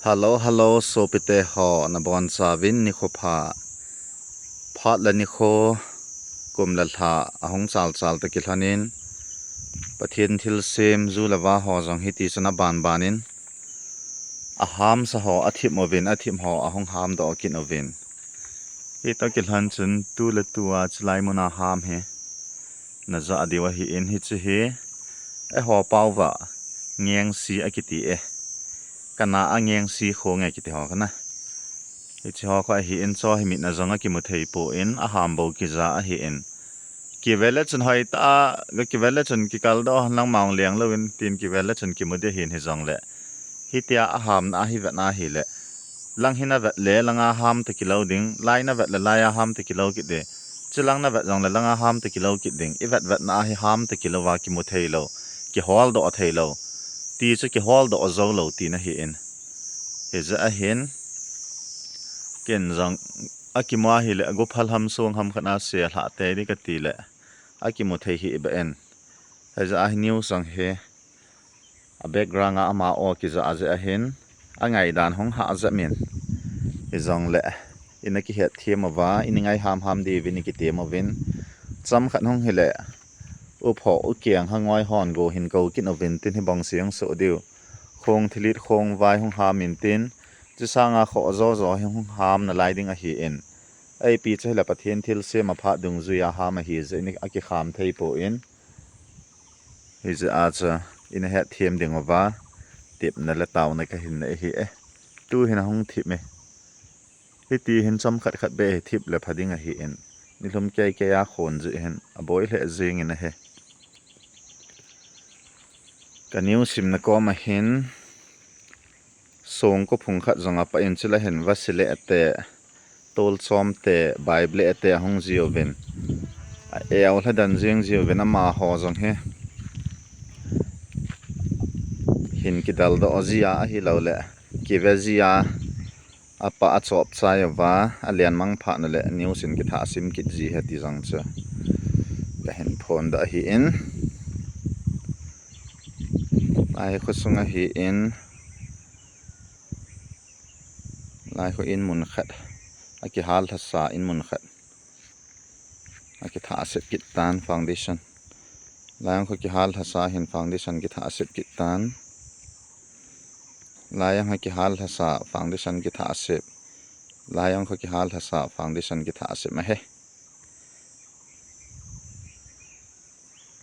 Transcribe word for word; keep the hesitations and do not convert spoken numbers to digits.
Hello, hello, sopite ho, nabonchauvin nikho pha. Phat le nikho, kum le lha ahung chal chal toh kilhonin, Pathen thilsem ju le va ho jong hiti chun aban banin, aham sa ho athip uvin, athip ho ahung ham doh kit uvin. Hitoh kilhon chun tu le tua chulai muna ham hi najah diu ahin, hiche hi eiho pao uva ngengsi akiti e. Kana a ngengsi khong e kiti ho kana. Hiche ho kho ahin, cho hi mitna jong akimu thei pon, aham bou kija ahin. Kivet le chun hoitah a, ga kivet le chun kikal doh hen lang mong leng louvin tin kivet le chun kimu ding ahin hijongle. Hitia ahamna ahi vetna ahile. Lang hi navet le langa ham toh kilou ding, lai navet le laia ham toh kilou kit ding. Chulang navet jongle langa ham toh kilou kit ding. I vet vetna ahi ham toh kilouva kimu thei lou, kihol doh thei lou. Ti chu kihol doh jou lou tina ahin. Hijeh ahin. Ken jong akimu ahile agu phal ham sung ham khat a se lhah tei ding kati le. Akimu thei hih beh in. Hijeh a hi news jong hi a background a ama o kija jeh ahin, angaidan hung hah jep in. Hijongle, ina kihet them uva, ini ngai ham ham diuvin ikitem uvin. Chomkhat hung hile, u pho u keng hangoi hon go hin kou kit uvin tin hi bong seng soh diu. Khong thilit khong vai hung ham in tin, chusanga khoh jo jo hi hung ham nalai ding ahin. Ipi chu hile Pathen thilsem a phat dungjuia ham ahi jeh in akikham thei pon. Hijeh a chu ina het them ding uva, tepna le taona kahin nei ahi e. Tu hin ahung thip e. Hiti hin chomkhat khat beh hi thip le pha ding ahin. Nilhum kei kei a khon jeh hin aboi lheh jeng in ahi. Ka news simna kom ahin, songko phung khat jong apah in chule hin vase le te, tolchom te, Bible te ahung ji uvin. A-eu lhadan jeng ji uvin amaho jong hi. Hin kidal doh jia ahilouleh, kive jia, apah achop chai uva, alen mang phat nale news in kithah sim kit ji ahi ti jong chu kahin phondoh ahin. Lai khosung ahin, lai kho in mun khat, akihal lhasa in mun khat akithah sep kit tan foundation. Lai ang kho kihal lhasa hin foundation kithah sep kit tan. Lai ang kho kihal lhasa foundation kithah sep. Lai ang kho kihal lhasa foundation kithah sep ahi.